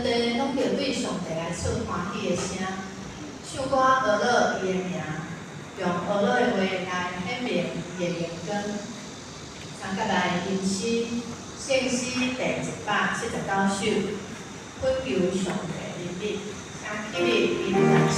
地攏著對上帝來出歡喜的聲，唱歌呵咾伊的名，用呵咾的話來顯明伊的榮光。三節來吟詩，聖詩第179首，懇求上帝憐憫，請起立吟來首。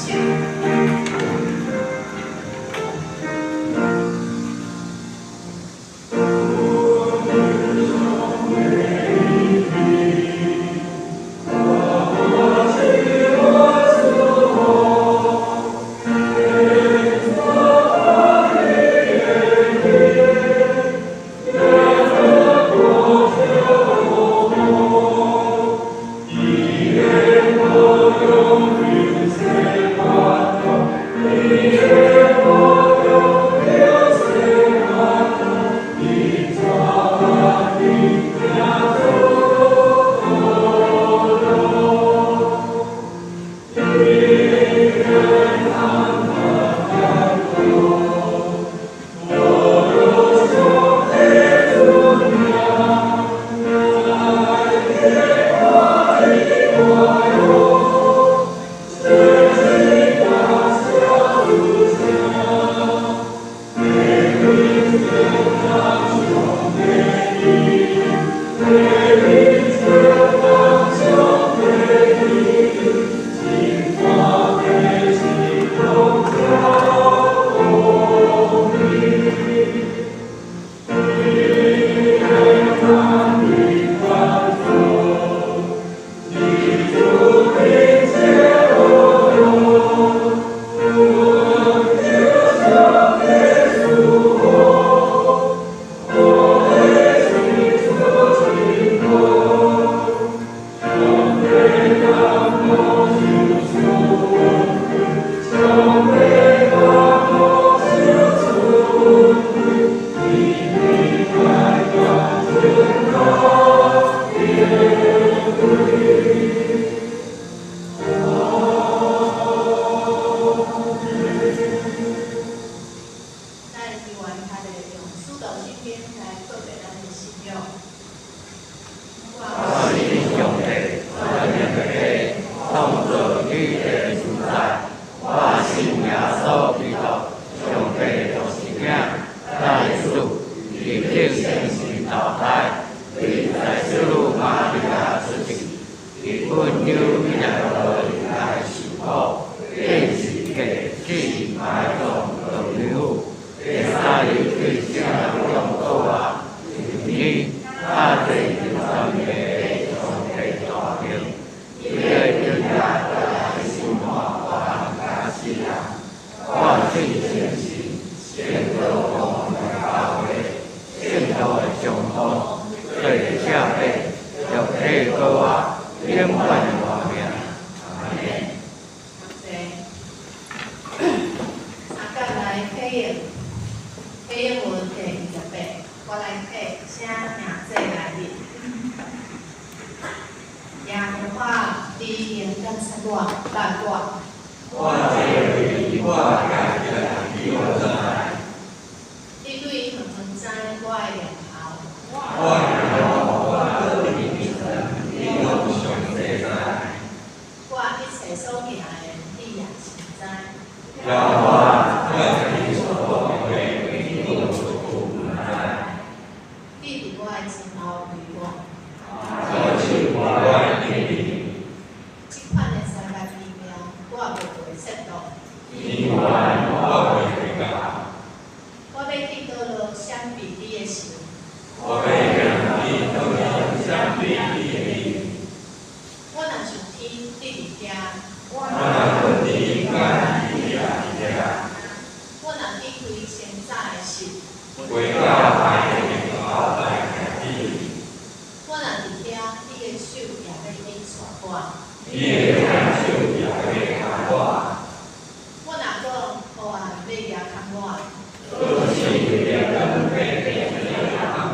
咱猶原較咧用使徒信經來告白咱的信仰。我信上帝，全能的父，創造宇地的主宰。我信耶穌基督，上帝的獨生囝，咱的主，伊經聖神投胎，佇祭司瑪利亞出世，伊本丟彼拉多來受苦，釘十字架死埋葬落地府，第三日對死人中復活，升天，駕坐天父上帝左邊，伊會轉來審判活人佮死人。我信聖神，聖道公義的教會，聖徒的相通，罪的赦免，肉體的復活，永遠的活命。阿們。感謝。三節來體驗，體驗文第28，我來體，請名字來念。耶和華，你應監察我，察我。我這為我家己來比我轉來。你對遠遠知我的念頭。我的路我倒佇面前，你攏詳細知。我一切所行的，你也深知。耶和華，我家己所講的話，你無一句毋知。你佇我的前後圍我。左手我的右邊。這款的災難奇妙，我袂袂切度。天懸我袂會覺。我欲去佗落閃避你的神？我欲行去佗落閃避你的面？我若上天，你佇遐。我若睏佇陰間，你也佇遐。我若去開清早的室，飛到海的盡頭來行你。我若佇遐，你的手也欲去帶我。你的右手也欲牽我。我若講黑暗欲夯崁我，倒是烈光欲遮崁。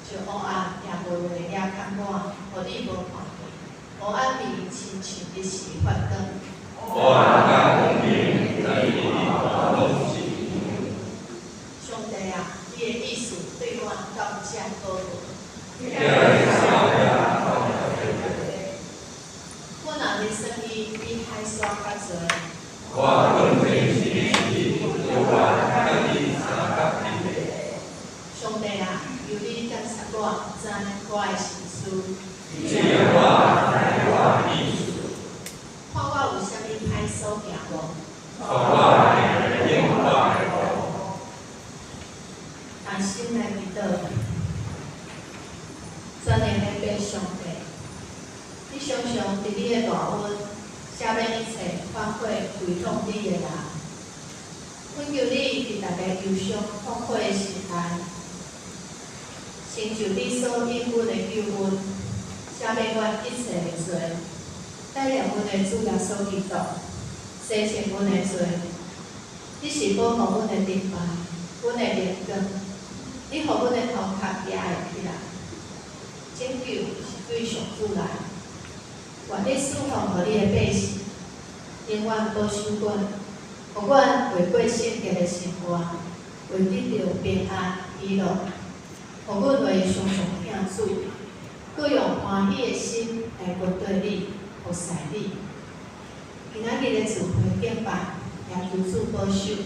就黑暗也袂會夯崁我，予你無看見。黑暗暝親像日時發光。黑暗佮光明，在你看攏是一樣。上帝啊，你的意思對我敢有遮寶貴？疼的心也攏會記。歹煞較濟？我問題是你，猶原佮你相佮伫咧。上帝啊，求你監察我，知我的心思。試驗我，知我的意思。看我有啥物歹所行無？帶我行永遠的路。同心來祈禱，全能的父上帝，你常常佇你的大恩，赦免一切反悔歸向你的人。懇求你佇逐个憂傷痛苦的時代，成就你所應允的救恩，赦免阮一切的罪，帶領阮的主耶穌基督，洗淨阮的罪。你是保護阮的盾牌，阮的榮光，你予阮的頭殼舉會起來。拯救是對上主來，願你賜福予你的百姓，永遠保守阮，予阮會過聖潔的生活，會得著平安喜樂，予阮會常常敬主，閣用歡喜的心來跟隨你，服侍你。今仔日的聚會敬拜，也求主保守，予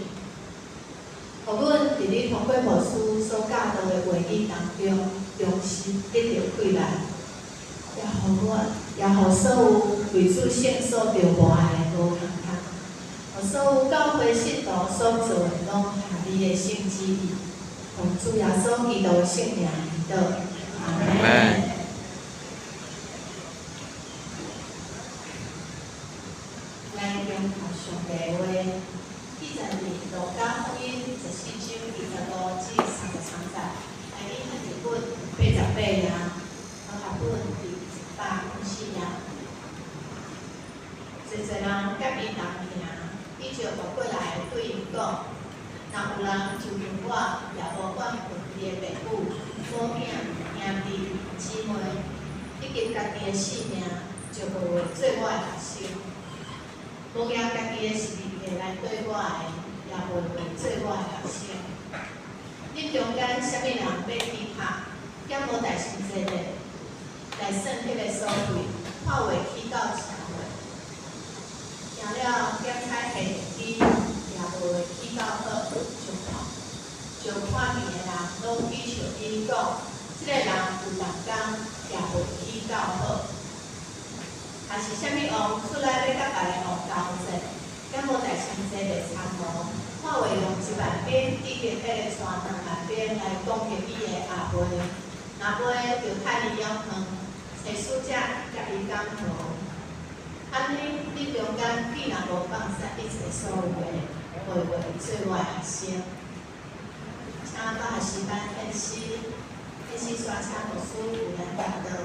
阮佇你通過牧師所教導的話語當中，重新得著氣力，也予阮，也予所有為主聖所著無愛的無空空，予所有教會信徒所做的攏合你的聖旨意，奉主耶穌基督的聖名祈禱，阿門。來用上帝的話，記載佇路加福音14章25至33節，台語漢字本88頁，和合本第104頁。濟濟人佮伊同行，伊就倒過來對𪜶講：若有人就近我，也無管份伊的爸母、某囝、兄弟、姊妹，以及家己的性命，就袂會做我的學生。無舉家己的十字架來綴我的，也袂會做我的學生。恁中間啥物人欲起塔，敢無代先坐咧，來算彼個所費，看會起到誠袂？行了檢採下機，也無會起到好，就看見的人攏恥笑伊講：這个人有逐工也袂起到好。若是啥物王出來欲佮別个王交戰，敢無代先坐咧參謀，看會用1萬兵對敵彼個帶2萬兵來攻擊伊的後背，若袂就趁伊猶軟，揣使者佮伊講和。按呢，恁中間既若無放捨一切所有的，袂會做我的學生。請大學時班獻詩，獻詩煞請牧師有咱講道。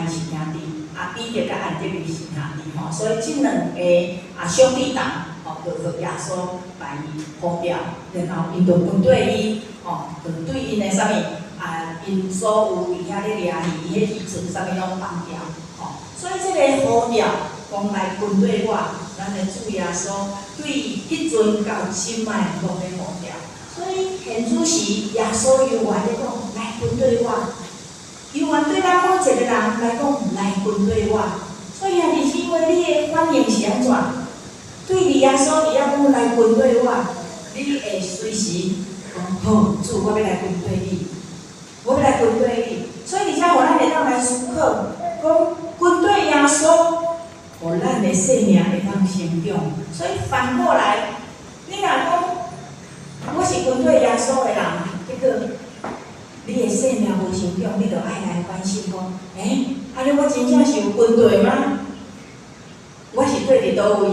翰是兄弟，啊，彼得佮安德烈是兄弟吼，所以這兩个啊兄弟黨吼，就予耶穌共伊呼召，然後𪜶就跟綴伊吼，就對𪜶的啥物啊，𪜶所有佇遐咧掠魚，彼漁船啥物攏放掉吼，所以這个呼召講來跟綴我，咱的主耶穌對彼陣到這擺攏咧呼召，所以現此時耶穌猶原咧講來跟綴我。猶原對咱每一个人來講，來跟綴我。所以啊，弟兄姊妹，你的反應是按怎？對佇耶穌佇遐講來跟綴我，你會隨時講好，主，我欲來跟綴你，我欲來跟綴你。所以，而且予咱會當來思考，講跟綴耶穌，予咱的生命會當成長。所以反過來，你若講我是跟綴耶穌的人，結果你的生命無成長，你就愛來反省講，欸，按呢我真正是有跟綴嗎？我是綴佇佗位？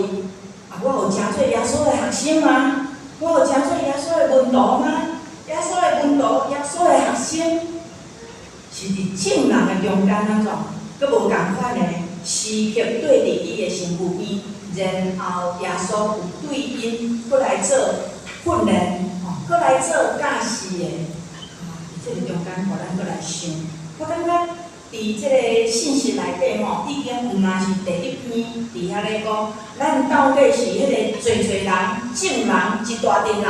啊，我有成做耶穌的學生嗎？我有成做耶穌的門徒嗎？耶穌的門徒，耶穌的學生，是佇眾人的中間按怎？閣無仝款的，時刻綴佇伊的身軀邊，然後耶穌有對𪜶閣來做訓練，吼，閣來做教示的。這个中間，予咱閣來想。我感覺佇這个信息內底吼，已經毋但是第一篇佇遐咧講，咱到底是彼个濟濟人、眾人、一大陣人，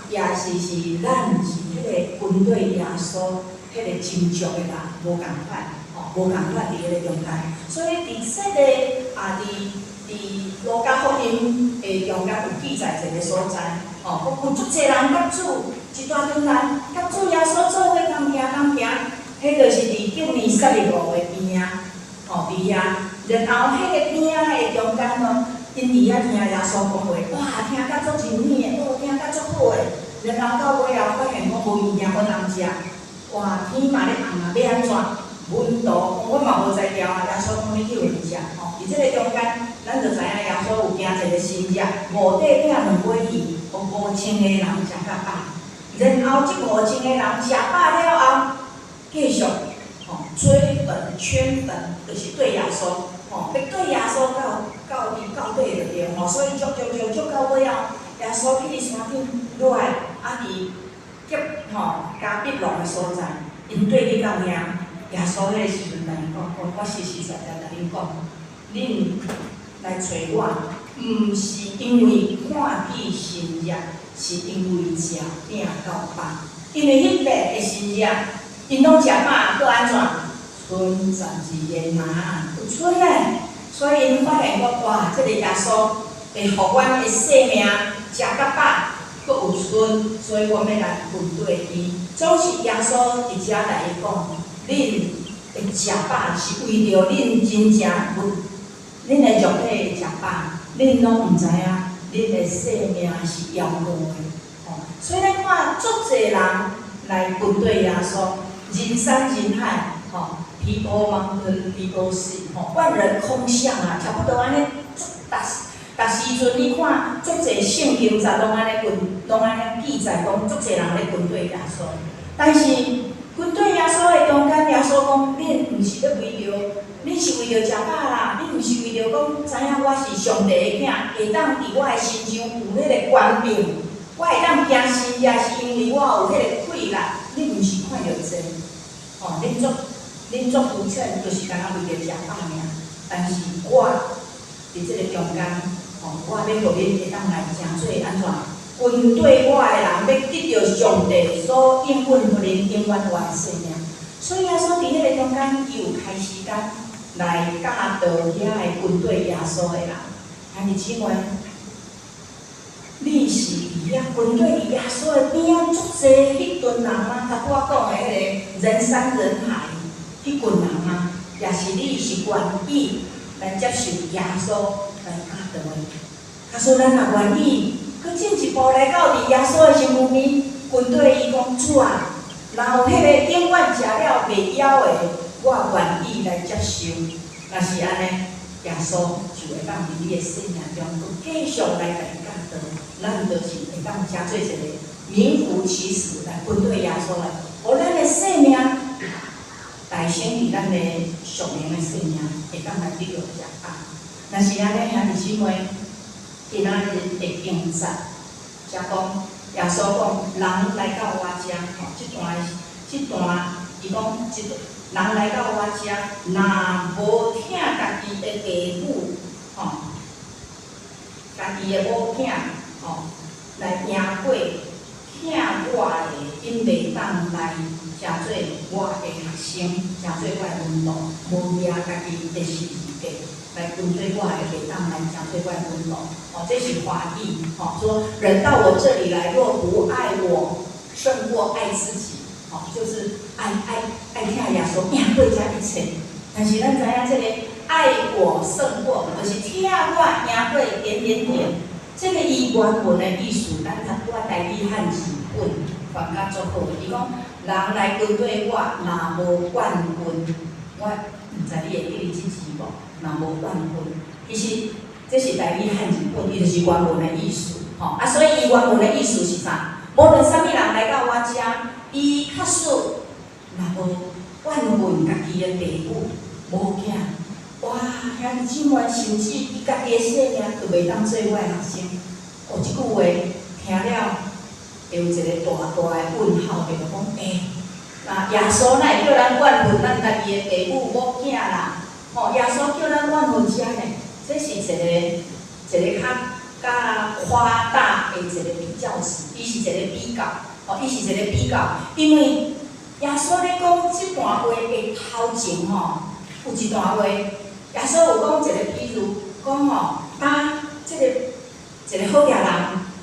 抑是咱是彼个跟綴耶穌彼个斟酌的人，無仝款，吼，無仝款佇彼个中間。所以佇這个啊，佇路加福音的中間有記載一个所在，吼，有足濟人佮主，一大群人佮主耶穌做伙同行同行，彼就是佇基尼撒勒湖的邊仔，吼，佇遐，然後彼个邊仔的中間吼，𪜶佇遐聽耶穌講話，哇，聽甲足入耳的，哦，聽甲足好的，然後到尾後發現講無物件予人食，哇，天嘛咧暗啊，欲按怎？門徒講我嘛無才調啊，耶穌講你去予𪜶食，吼，佇這个中間，咱就知影耶穌有行一个神蹟，五塊餅兩尾魚，予5000個人食甲飽。然後這5000個人食飽了後，繼續吼追粉圈粉，就是對耶穌，吼，欲綴耶穌到伊到底就對吼，所以足足足足到尾後，耶穌去佇山頂落來，啊佇革吼迦百農的所在，𪜶綴去到遐，耶穌彼个時陣共𪜶講，講我實實在在共恁講，恁來揣我，毋是因為看見神蹟，是因為食餅夠飽。因為彼遍的神蹟，𪜶攏食飽，閣按怎？賰12个籃，有賰咧。所以𪜶發現講，哇，這个耶穌會予阮的生命食甲飽，閣有賰，所以阮欲來跟綴伊。總是耶穌佇遮來伊講，恁會食飽是為著恁真正有，恁的肉體會食飽，恁攏毋知影，恁的生命是枵餓的。吼，所以咱看足濟人來跟綴耶穌，人山人海，吼，People mountain, people sea，吼，萬人空巷啊，差不多按呢。逐逐時陣你看，足濟聖經節攏按呢跟，攏按呢記載講，足濟人咧跟綴耶穌。但是跟綴耶穌的中間，耶穌講，恁毋是咧為著，恁是為著食飽啦，恁毋是為著講知影我是上帝的囝，會當佇我的身上有彼个權柄，我會當行神蹟，是因為我有彼個氣力。恁毋是看著這，吼，恁足膚淺，就是干焦為著食飽爾。但是我佇這個中間，吼，我欲予恁會當來成做按怎？跟綴我的人，欲得著上帝所應允予恁永遠活的生命。所以耶穌佇彼个中間，伊有開時間來教導遐个跟綴耶穌的人。兄弟姊妹，你是佇遐跟綴佇耶穌的邊仔足濟彼群人嗎？頭拄仔講的彼个人山人海彼群人嗎？抑是你是願意來接受耶穌來教導的？假使咱若願意，閣進一步來到佇耶穌的身軀邊，跟綴伊講主啊，若有彼个永遠食了袂枵的，我願意來接受。若是按呢，耶穌就會當佇你的生命中，閣繼續來共你教導。咱就是會當成做一個名副其實來跟綴耶穌的，予咱的生命提升佇咱的屬靈的生命，會當來得著遮愛。若是按呢，兄弟姊妹，今仔日的經節，才講耶穌講，人來到我遮，吼，這段，伊講，這人來到我遮，若無疼家己的爸母，吼，家己的某囝，吼，來贏過疼我的，𪜶袂當來成做我的學生，成做我的門徒，無掠家己的十字架來跟隨我的，袂當來成做我的門徒。哦，這是華語，吼，說人到我這裡來，若不愛我勝過愛自己，吼，就是愛疼耶穌，贏過這一切。但是咱知影這个愛我勝過，就是疼我贏過點點點。這个伊原文的意思，咱讀我台語漢字本翻甲足好。伊講人來跟隨我，若無怨恨，我毋知你會記得這字無？若無怨恨，其實這是台語漢字本，伊就是原文的意思，吼啊，所以伊原文的意思是啥？無論啥物人來到我遮，伊確實若無怨恨家己的父母、母囝，哇，兄弟姊妹，甚至伊家己的性命都袂當做我的學生。哦，這句話聽了會有一個大大的問號，就講欸，那耶穌哪會叫咱怨恨咱家己的父母母囝啦？吼，耶穌叫咱怨恨啥呢？這是一個較誇大的一個比較詞，伊是一個比較，吼，伊是一個比較，因為耶穌咧講這段話的頭前吼，有一段話，耶穌有講一個比喻，講吼，當這个一個好額人，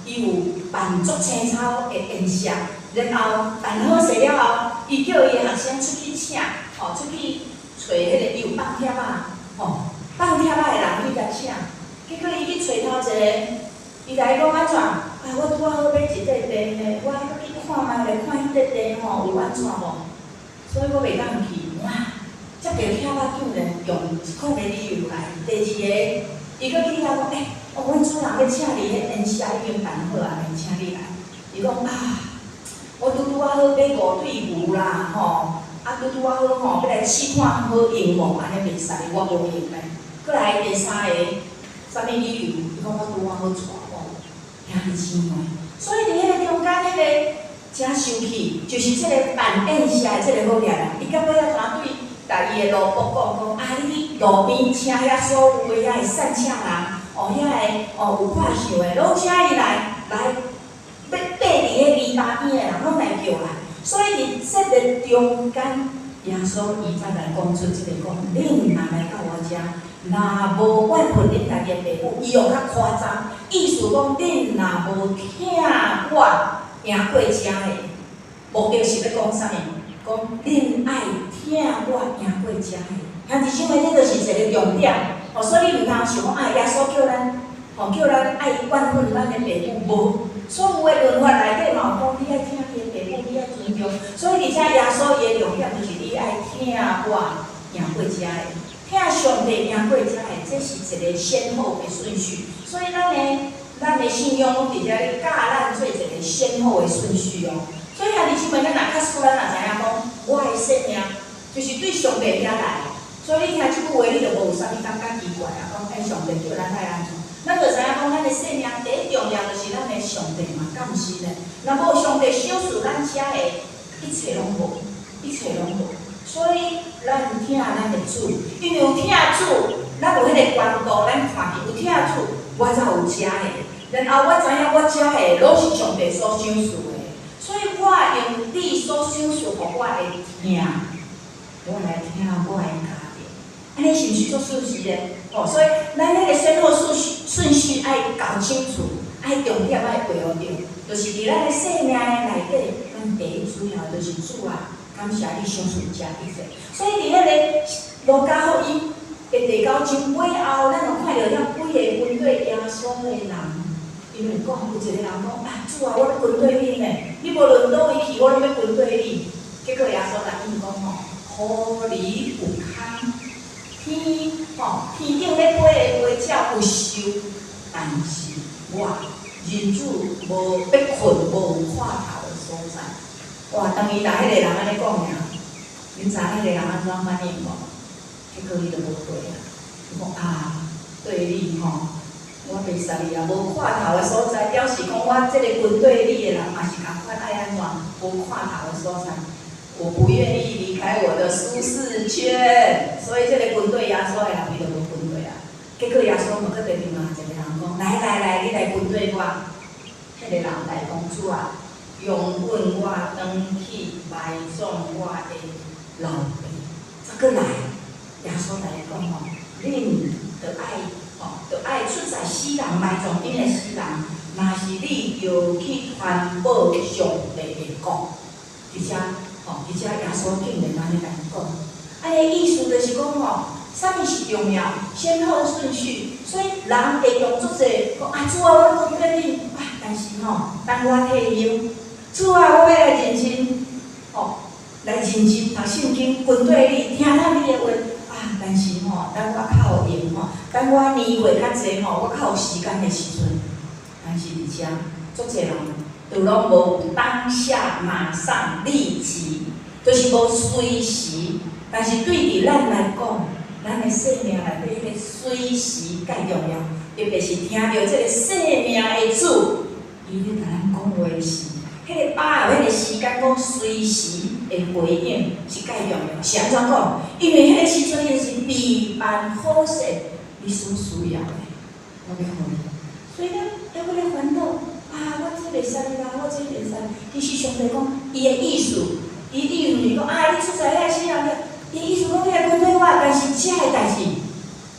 伊有辦足青草的宴席，然後辦好勢了後，伊叫伊的學生出去請，吼，出去揣彼个，伊有放帖仔，吼，放帖仔的人去共請，結果伊去揣頭一个，伊共伊講按怎？啊，我拄仔好買一塊地呢，我閣去看覓咧，看彼塊地吼有按怎無？所以我袂當去。哇！接著帖仔竟然用這款的理由來。第二个，伊閣去遐講，欸，哦，阮主人欲請你，彼宴席已經辦好啊，請你來。伊講啊，我拄拄仔好買五對牛啦，吼，啊拄拄仔好吼，欲來試看好用無，按呢袂使，我無閒咧。閣來第三个，啥物理由？伊講我拄仔好娶某，兄弟姊妹。所以佇彼个中間，彼个誠生氣，就是這个辦宴席的這个好額人，伊到尾仔怎對共伊的奴僕講講啊，你去路邊請遐所有的遐个散赤人，哦，遐个哦有破相的，攏請伊來，來，欲爬佇彼籬笆邊的人，攏來叫來。所以佇這个中間，耶穌伊才來講出這个講，恁若來到我遮，若無怨恨恁家己的父母，伊用較誇張，意思講恁若無疼我贏過遮个，目的是欲講啥物？講恁愛疼我贏過遮个。兄弟姊妹，這就是一個重點。哦，所以你毋通想講啊，耶穌叫咱，吼叫咱愛怨恨咱的父母，無。所有的律法內底嘛有講，你愛疼你的父母，你愛尊重。所以，而且耶穌伊的重點就是你愛疼我贏過遮个，疼上帝贏過遮个，這是一個先後的順序。所以，咱的信仰攏佇遮咧教咱做一個先後的順序哦。所以，兄弟姊妹，咱若確實咱也知影講，我的生命就是對上帝遐來。所以你聽這句話，你就無有啥物感覺奇怪啊，講欸，上帝叫咱愛按怎？咱就知影講，咱的生命第一重要就是咱的上帝嘛，敢毋是呢？若無上帝賞賜咱遮的，一切攏無，一切攏無。所以咱疼咱的主，因為有疼主，咱有彼個關顧，咱看見有疼主，我才有遮的。然後我知影我遮的攏是上帝所賞賜的，所以我用你所賞賜予我的疼，我來疼我的家庭。按呢是毋是足順序的？哦，所以咱彼個先後順序愛搞清楚，愛重點愛畫予對，就是佇咱的生命的內底，咱第一主要就是主啊，感謝你賞賜遮一切。所以佇彼個路加福音的第九章尾後，咱有看著遐幾个跟隨耶穌的人，伊有講，有一個人講啊，主啊，我欲跟隨你呢，你無論佗位去，我攏欲跟隨你。結果耶穌來應講吼，狐狸有空。天吼，天頂咧飛的飛鳥有巢，但是我人子無欲睏，無有倚頭的所在。哇！當伊共彼个人按呢講爾，恁知影彼个人按怎反應無？結果伊就無回啊。伊講啊，對你吼，我袂使你啊，無看頭的所在，表示講我這个跟對你的人嘛是仝款愛按怎，無看頭的所在。我不願意離開我的舒適圈，所以這个跟對耶穌的人，伊就無跟對啊。結果耶穌嘛閣對另外一个人講：來來來，你來跟對我。彼个人來講：主啊，容允我轉去埋葬我的老爸。再閣來，耶穌來講吼，恁著愛吼，著愛出在死人埋葬恁的死人，若是你著去傳報上帝的國。佇遮吼，佇遮耶穌竟然按呢共伊講，按呢意思就是講吼，啥物是重要，先後順序，所以人會用足濟講啊，主啊，我跟對你，啊，但是吼，等我退休，主啊，我欲來認真，吼，來認真讀聖經，跟對你，聽咱你的話，啊，但是吼，等我較有閒吼，等我年歲較濟吼，我較有時間的時陣，但是佇遮足濟人都攏無當下馬上立即，就是無隨時。但是對佇咱來講，咱的生命內底彼個隨時蓋重要，特別是聽著這个生命的主，伊咧共咱講話時，彼个把握彼个時間，講隨時的回應是蓋重要。是按怎講？因為彼个時陣伊是備辦好勢，你所需要的，我欲予你。所以咱猶閣咧煩惱啊！我這袂使啦，我這袂使。其實上帝講，伊的意思，伊意思是講啊，你出在遐死人了。伊意思講你來跟對我，但是這个代誌，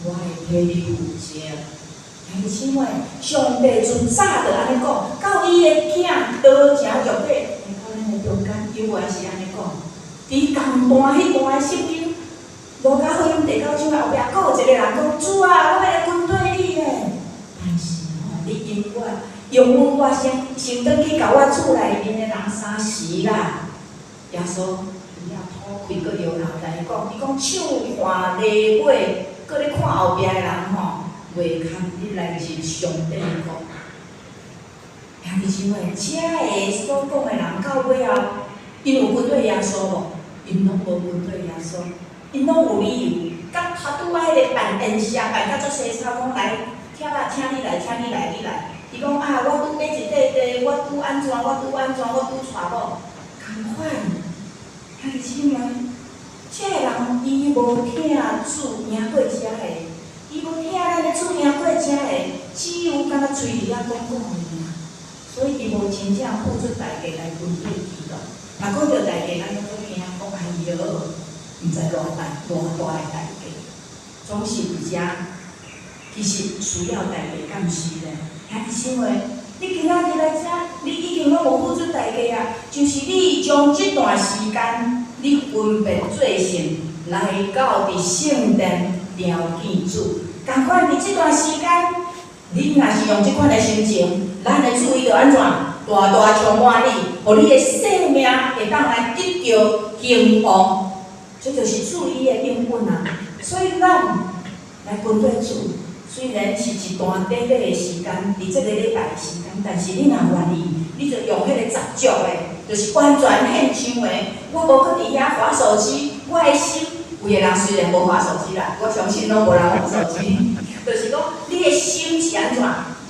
我會替你負責。兄弟姊妹，上帝從早就按呢講，到伊的囝道成肉體，來到咱的中間，猶原是按呢講。佇仝段彼段的聖經，路加福音第九章後壁，閣有一个人講：主啊，我欲來跟對你的。但是吼，你永遠容允我先先轉去共我厝內面的人相辭啦。耶穌伊也吐開，閣搖頭來講，伊講手看犁尾，閣咧看後壁的人吼，袂堪得來入上帝的國。兄弟姊妹，遮个所講的人到尾後，𪜶有跟對耶穌無？𪜶攏無跟對耶穌，𪜶攏有理由。佮頭拄仔彼个辦宴席辦甲足凄慘，講來，拆啊，請你來，請你來，你來。伊講啊，我拄買一塊地，我拄按怎，我拄按怎，我拄娶某，仝款。兄弟姊妹，這个人伊無疼主贏過遮个，伊無疼咱的主贏過遮个，只有敢若喙佇遐講講爾。所以伊無真正付出代價來跟對基督。若講著代價，咱攏總驚講哎喲，毋知偌大偌大的代價。總是佇遮，其實需要代價敢毋是咧？兄弟姊妹，你今仔日來遮，你已經攏無付出代價啊！就是你將這段時間，你分別做聖來到佇聖殿朝見主。仝款佇這段時間，你若是用這款的心情，咱的主伊就按怎？大大充滿你，予你的生命會當來得著興旺。這就是主伊的應允啊！所以咱來跟對主，雖然是一段短短的時間，佇這个禮拜的時間，但是你若願意，你就用彼个十足的，就是完全獻上的。我無閣佇遐滑手機，我的心，有的人雖然無滑手機啦，我相信攏無人滑手機，就是講你的心是按怎？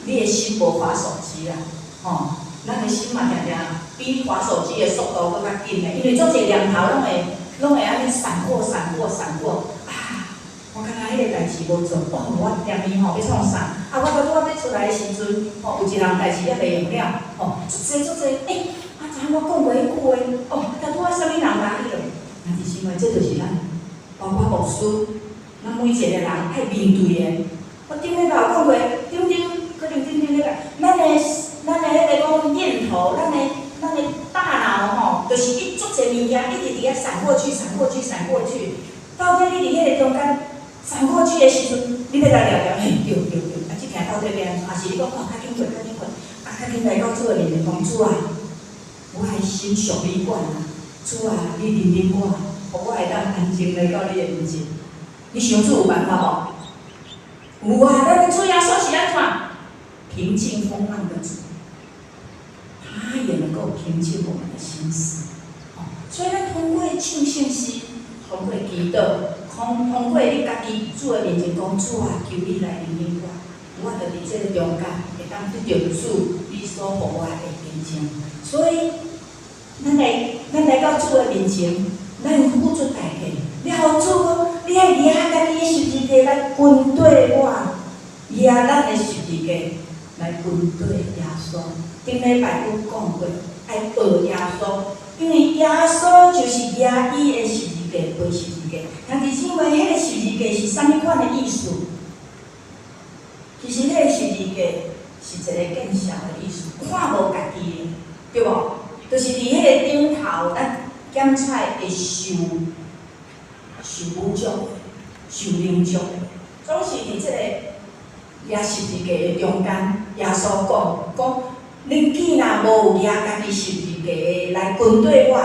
你的心無滑手機啦，吼，咱的心嘛定定比滑手機的速度閣較緊的，因為足濟念頭攏會按呢閃過、閃過、閃過。啊，我感覺彼个代誌無做，哦，我踮伊吼欲創啥？啊，我拄拄仔欲出來的時陣，吼，有一項代誌猶未用了，吼，足濟足濟，欸，啊，知影我講過彼句話，哦，啊，拄仔啥物人來彼落？但是因為這就是咱，包括牧師，咱每一個人愛面對的。我頂禮拜有講過，頂頂可能頂頂禮拜，咱的彼个講念頭，咱的大腦吼，就是一足濟物件一直佇遐閃過去、閃過去、閃過去。到底你佇彼個中間閃過去的時陣，你欲來掠掠，嘿，對對對，啊，這件到底欲按怎？抑是你講哦，較緊過，較緊過，啊，較緊來到主的面前講，主啊，我的心屬你管啊，主啊，你認認我，予我會當安靜來到你的面前。你想主有辦法無？有啊，咱的主耶穌是按怎？平靜風浪的主，他也能夠平靜我們的心思。所以咱通過唱聖詩，通過祈禱，通過你家己主的面前講，主啊，求你來憐憫我，我就佇這个中間會當得著主你所予我的平靜。所以，咱來到主的面前，咱付出代價。你予主講，你愛掠家己的十字架來跟綴我，掠咱的十字架來跟綴耶穌。頂禮拜阮講過，愛學耶穌，因為耶穌就是掠伊的十字架，背十字架。兄弟姊妹，彼個十字架是啥物款的意思？其實彼個十字架是一個見笑的意思，看無家己的，對無？就是佇彼個頂頭，咱檢採會受侮辱、受凌辱，總是佇這個掠十字架的中間，耶穌講講，恁既若無有掠家己十字架來跟綴我的，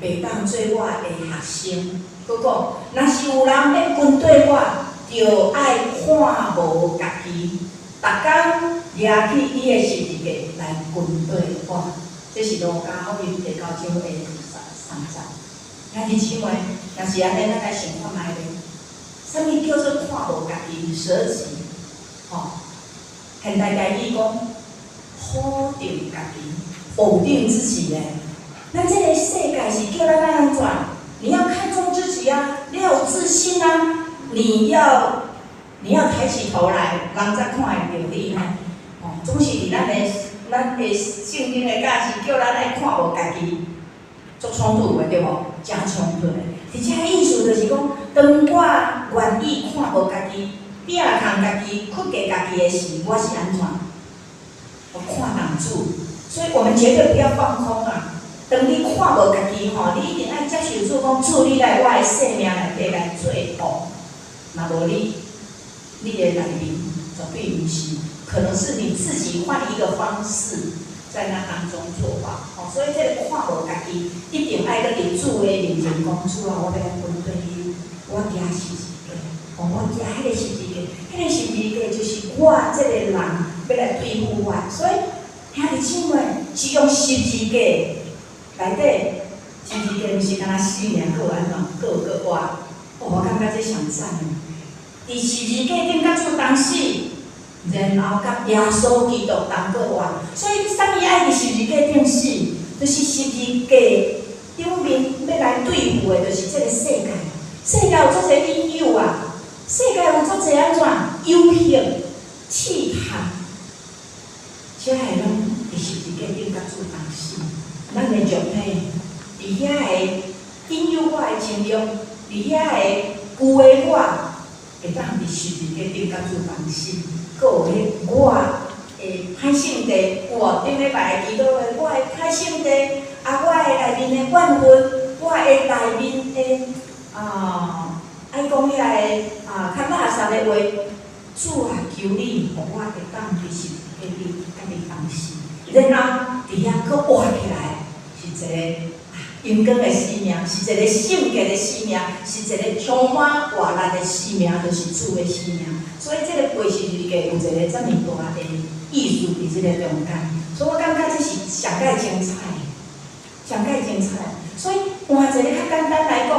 袂當做我的學生。閣講，若是有人欲跟綴我，就愛看無家己，逐工掠起伊的十字架來跟綴我。這是路加福音第九章的23節。兄弟姊妹，若是按呢，咱來想看覓咧？啥物叫做看無家己捨己？吼，現代台語講否定家己，否定自己咧。咱這个世界是叫咱按怎？你要看重自己啊，你要有自信啊，你要抬起頭來，人才看會著你吼。吼，總是佇咱的聖經的教示，叫咱愛看無家己，足衝突的對無？誠衝突的。佇遮意思就是講，當我願意看無家己，摒空家己，屈過家己的時，我是按怎？我看重主，所以我們絕對不要放空啊！當你看無家己吼，你一定愛接受主講，主你來我的生命內底來做王。若無你，你的內面絕對毋是，可能是你自己換一個方式在那當中作王。吼，所以這个看無家己，一定愛閣佇主的面前講，主啊，我欲來跟綴你，我行十字架，哦，我行彼个十字架，彼个十字架就是我這个人欲來對付我。所以兄弟姊妹是用十字架內底，十字架毋是干焦死爾，閣有按怎，閣有閣活。哦，我感覺這上讚的。佇十字架頂佮主同死，然後佮耶穌基督同閣活。所以，啥物愛佇十字架頂死？就是十字架頂面欲來對付的，就是這个世界。世界有足濟引誘啊，世界有足濟按怎誘惑、試探，這个攏佇十字架頂佮主同死。咱的肉體佇遐个引誘我的情慾，佇遐个舊的我，會當佇十字架頂佮主同死。閣有彼我的歹性地，有無？頂禮拜祈禱的，我的歹性地，啊，我的內面的怨恨，我的內面的啊，愛講遐个啊，較垃圾的話，主啊，求你，予我會當佇十字架頂佮你同死，然後佇遐閣活起來，是一个榮光的生命，是一个聖潔的生命，是一個充滿活力的生命，就是主的生命。所以這个背十字架有一个遮爾大的意思佇這个中間，所以我感覺這是上蓋精彩的，上蓋精彩。所以換一個較簡單來講，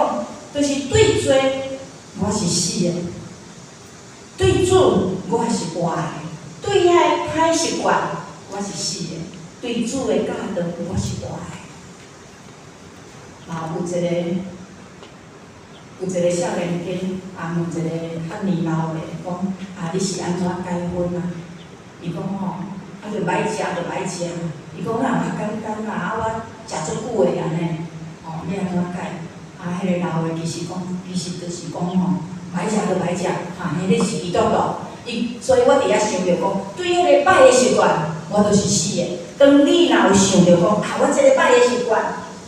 就是對罪我是死的，對主我是活的，對遐个歹習慣我是死的，對主的教導我是活的。啊，有一個少年家啊，問一個較年老的講，啊，你是按怎改薰啊？伊講吼，啊，就歹食就歹食。伊講哪有較簡單啦？啊，我食足久的按呢，吼，欲按怎改？啊，彼个老的其實講，其實就是講吼，歹食就歹食，哈，彼个是基督徒。伊，所以我佇遐想著講，對彼个歹的習慣，我就是死的。當你若有想著講，啊，我這個歹的習慣，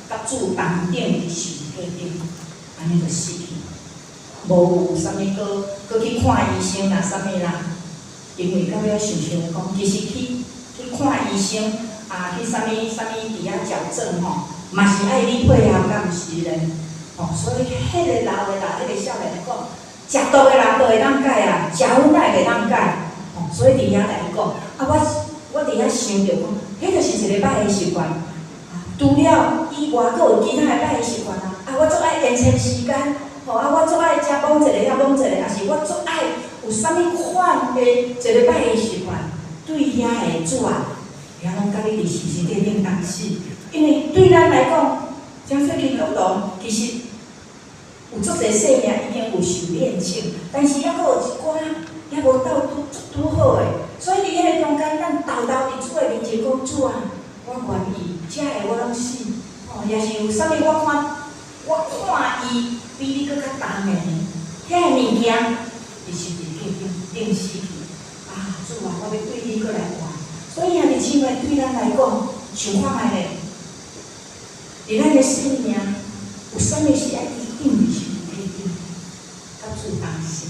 佮主同釘佇十字架頂，按呢就死去，無有啥物閣閣去看醫生啦，啥物啦。因為到尾想想講，其實去看醫生，啊，去啥物啥物佇遐矯正吼，嘛是愛你配合，敢毋是咧？吼，所以彼个老的老，彼个少年的講，食毒的人都會當改啊，食薰哪會袂當改？吼，所以佇遐來講，啊，我佇遐想著講，彼就是一個歹的習慣。除了以外，閣有其他的歹的習慣啊！啊，我足愛延遲時間，吼啊，我足愛食摸一个遐摸一个，抑是我足愛有啥物款的一个歹的習慣，對遐的主啊，遐攏共你佇十字架頂同死。因為對咱來講，成做基督徒，其實有足濟生命已經有受煉淨，但是猶閣有一寡猶無鬥拄足拄好的，所以佇彼個中間，咱沓沓佇主的面前講，主啊，我願意，這个我攏死，吼，也是有啥物我看，我看伊比你閣較重的，遐个物件，佇十字架頂釘死去。啊，主啊，我欲對你閣來活。所以兄弟姊妹，對咱來講，想看覓咧？佇咱的生命，有啥物是愛釘佇十字架頂，佮主同死？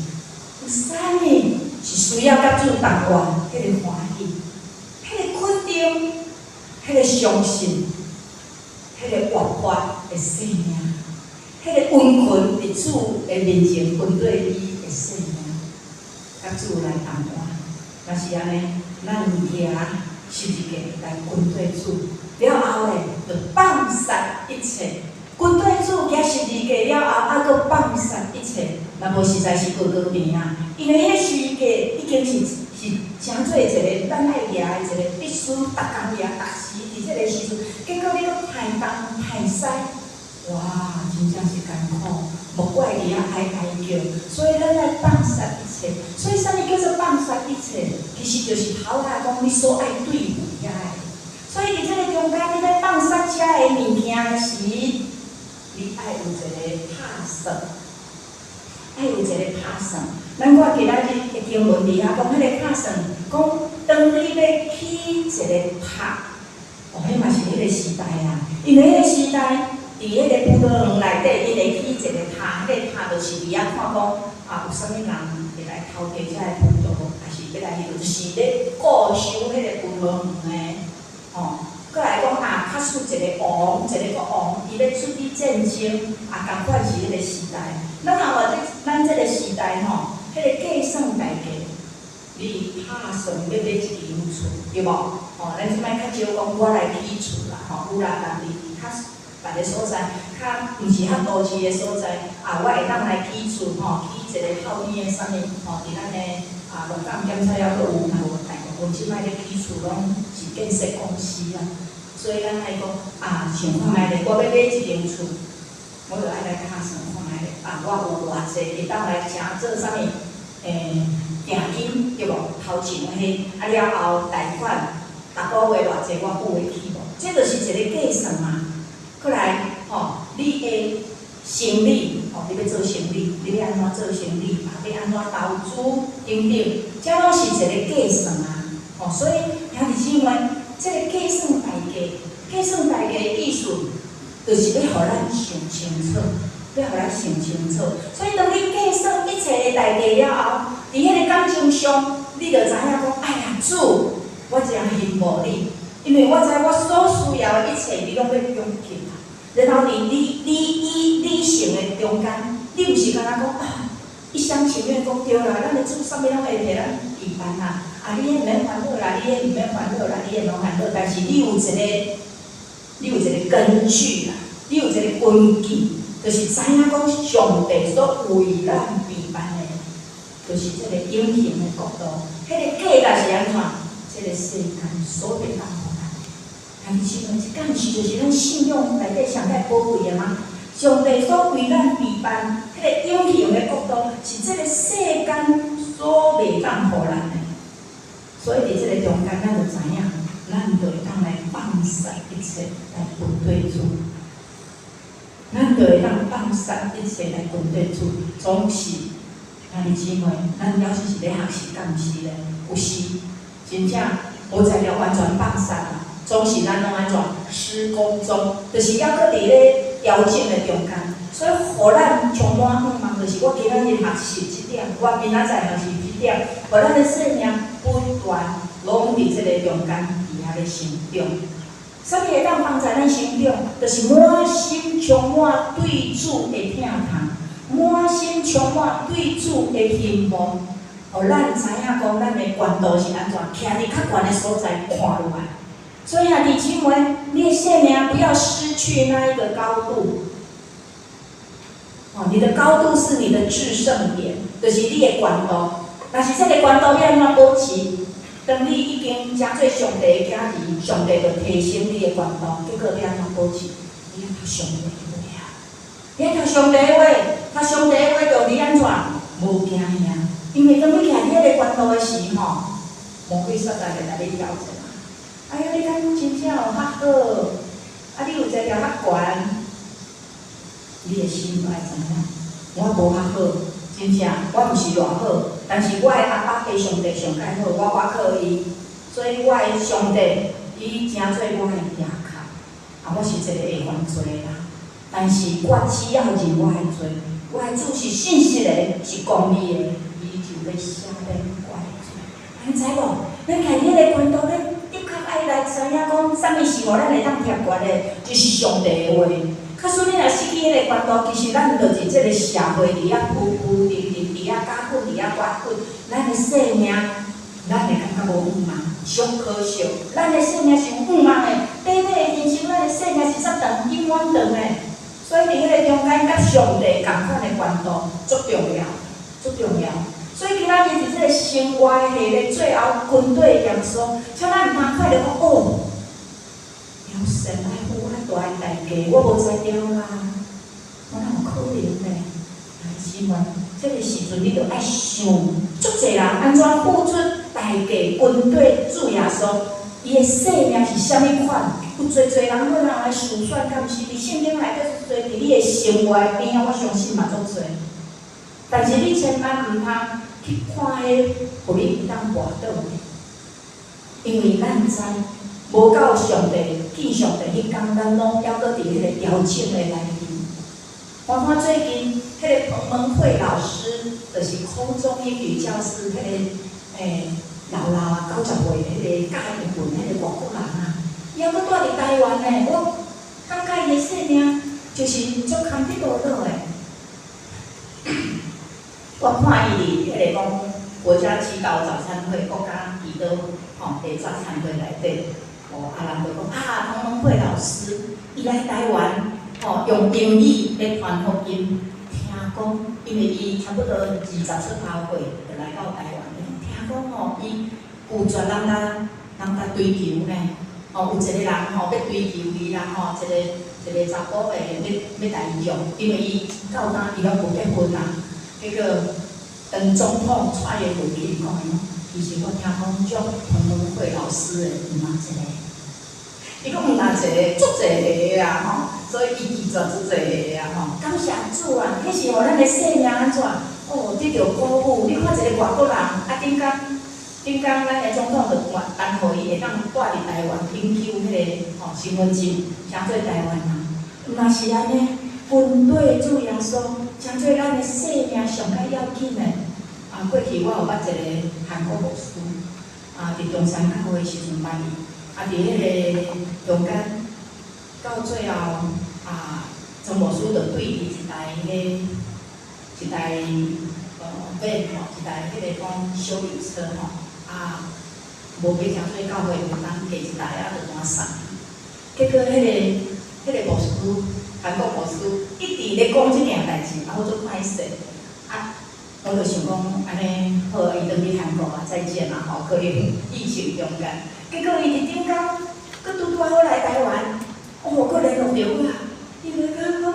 有啥物是需要佮主同活？彼个歡喜，彼個肯定，彼個相信，彼個活潑的生命，彼個溫存佇主的面前跟綴伊的生命，佮主來同活。若是按呢，咱舉十字架來跟綴主，了後咧，就放殺一切。跟綴主舉十字架了後，猶閣放殺一切，若無實在是高高病啊！因為彼個十字架已經是成做一個咱愛舉的一個必須，逐工舉、逐時佇這個時陣，結果你閣歹東歹西，哇，真正是艱苦，莫怪佇遐哀哀叫。所以咱愛放殺一切。所以啥物叫做放殺一切？其實就是頭仔講你所愛對付遐个。所以佇這個中間，你欲放殺遮个物件的時，你愛有一個拍算，愛有一個拍算。咱看今仔日的經文佇遐講，彼個拍算，講當你欲起一個塔，哦，彼嘛是彼個時代啊。因為彼個時代，佇彼個葡萄園內底，𪜶會起一個塔，彼個塔就是佇遐看講，啊，有啥物人會來偷摕遮個葡萄，抑是欲來彼落，就是咧固守彼個葡萄園的，吼。閣來講啊，假使一個王，一個國王，伊欲出去戰爭，啊，仝款是彼個時代。咱若話咱這個時代吼，彼個計算代價，你拍算欲買一間厝，對無？吼，咱這擺較少講我來起厝啦，吼，有啦，但佇較別个所在，較毋是較都市的所在，啊，我會當來起厝吼，起一個透天的啥物吼，佇咱的啊鹿港檢查猶閣有，若無大部分這擺咧起厝攏是建設公司啊，所以咱愛講啊，想看覓咧，我欲買一間厝，我就愛來拍算看覓咧，啊，我有偌濟會當來成做啥物？定金對無？頭前彼，啊了後貸款，逐個月偌濟我付會起無？這就是一個計算嘛。閣來吼，你的生意吼，你欲做生意，你欲按怎做生意，啊，欲按怎投資等等，這攏是一個計算啊。吼，所以兄弟姊妹，這個計算代價，計算代價的意思，就是欲予咱想清楚，欲予咱想清楚。所以當你計算一切的代價了後，佇彼個感情上，你就知影講，哎呀，主，我真羨慕你，因為我知我所需要的一切，你攏欲供給我。然後佇理性的中間，你毋是干焦講啊，一廂情願講對啦，咱的主啥物攏會替咱預辦啦，啊，你彼毋免煩惱啦，你彼毋免煩惱啦，你彼攏煩惱，但是你有一個根據啦，你有一個根據，就是知影講上帝所為咱預辦的，就是這個永恆的國度，彼個價值是按怎？這個世間所袂當予咱的。兄弟姊妹，這敢毋是就是咱信仰內底上蓋寶貴的嗎？上帝所為咱預辦彼個永恆的國度，是這個世間所袂當予咱的。所以佇這個中間，咱就知影，咱就會當來放殺一切來跟綴主。咱就會當放殺一切來跟綴主。總是兄弟姊妹，咱了是是咧學習，敢毋是咧？有時真正無材料完全放殺啊，總是咱攏按怎施工中，就是猶閣佇咧調整的中間。所以，予咱充滿向望，就是我今仔日學習這點，我明仔載學習這點，予咱的生命不斷攏佇這個中間佇遐咧成長。啥物會當幫助咱成長？就是滿心充滿對主的疼痛，滿心充滿對主的希望，予咱知影講咱的懸度是按怎，徛佇較懸的所在看落來。所以兄弟姊妹，你的生命不要失去那一個高度。哦，你的高度是你的制勝點，就是你的懸度。若是這個懸度欲按怎保持？當你已經成做上帝的囝兒，上帝就提升你的懸度，結果欲按怎保持？你愛讀上帝的話啊！你愛讀上帝的話，讀上帝的話就你按怎？無驚嚇，因為當你徛佇彼个懸度的時吼，魔鬼撒旦會來欲挑戰啊！哎呀，你敢真正有較好？啊，你有才調較懸，你的心愛知影，我無較好，真正，我毋是偌好，但是我的阿爸家上帝上蓋好，我倚靠伊，所以我的上帝伊成做我的依靠。啊，我是一個會犯罪的人，但是我只要認我的罪，我的主是信實的，是公義的，伊就欲赦免我的罪。你知無？咱徛佇彼个懸度，咱的確愛來知影講，啥物是予咱會當徛懸的，就是上帝的話。假使你若失去彼个懸度，其實咱就是這個社會佇遐浮浮沉沉，佇遐絞粉，佇遐刮粉，咱的生命，咱會感覺無盼望，傷可惜。咱的生命是有盼望的，短短的人生，咱的生命是煞長，永遠長的。所以佇彼个中間，佮上帝仝款的懸度足重要，足重要。所以今仔日佇這個生活的系列最後跟綴耶穌，請咱毋通看著講哦，了神愛付遐大的代價，我無才調啦，我哪有可能呢？來，姊妹，這個時陣你著愛想，足濟人按怎付出代價跟綴主耶穌，伊的生命是啥物款？有濟濟人阮人來思選，敢毋是？佇聖經內底足濟，佇你的生活邊仔，我相信嘛足濟。但是你千萬毋通去看彼，予你會當跋倒的，因為咱知無到上帝見上帝彼工，咱攏猶閣佇彼個調整的內面。我看最近彼個彭蒙惠老師，就是空中英語教室彼個老老啊90歲彼個教英文彼個外國人啊，伊猶閣蹛佇台灣呢。我感覺伊的生命就是足坎得落落的。我看伊佇彼個講國家祈禱早餐會，國家祈禱吼的早餐會內底，哦，啊人就講啊，彭蒙惠老師伊來台灣，吼，用英語咧傳福音，聽講，因為伊差不多20出頭歲就來到台灣，聽講吼，伊拒絕人共追求呢，吼，有一個人吼欲追求伊啦，吼，一個一個查埔的欲欲來伊用，因為伊到今伊攏無結婚啊。結果當總統蔡英文去講的，其實我聽講足彭蒙惠老師的毋若一個，伊講毋若一個，足濟個啊吼，所以伊拒絕足濟個啊吼。感謝主啊，彼是予咱的生命按怎？哦，得著鼓舞。你看一個外國人，啊頂工頂工，咱的總統就頒予伊會當蹛佇台灣永久彼個吼身份證，成做台灣人。毋若是按呢，跟綴主耶穌，成做咱的生命上較要緊的。啊，過去我有捌一個韓國牧師，啊，佇中山教會時陣捌伊，啊，佇彼個中間到最後啊，曾牧師就對伊一台彼一台van 吼，一台彼個講休旅車吼，啊，無欲誠濟教會負擔加一台啊，就當送。結果彼個牧師，韓國牧師一直咧講這件代誌，啊，我足歹勢，啊，我就想講按呢好，伊轉去韓國啊，再見啦吼，可能疫情中間，結果伊佇頂工，閣拄拄仔好來台灣，哦，閣聯絡著我，伊就講講，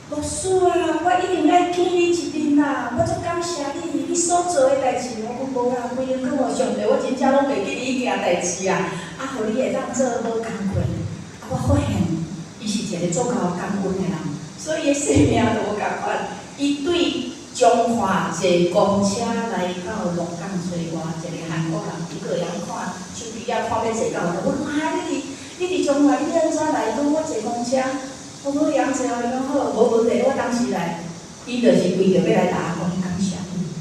牧師啊，我一定愛見你一面啦，我足感謝你，你所做的代誌，我講無啦，規個閣予上帝，我真正攏袂記得彼件代誌啊，啊，予你會當做好工課，啊，我發現伊是一個足夠感恩的人，所以伊的生命就無仝款，伊對彰化坐公車來到鹿港揣我，一個韓國人，伊閣會曉看手機仔看欲坐到佗，我講啊，你佇彰化，你欲按怎來？伊講我坐公車，我講會曉坐哦，伊講好，無問題，我當時來。伊就是為著欲來共我講感謝你，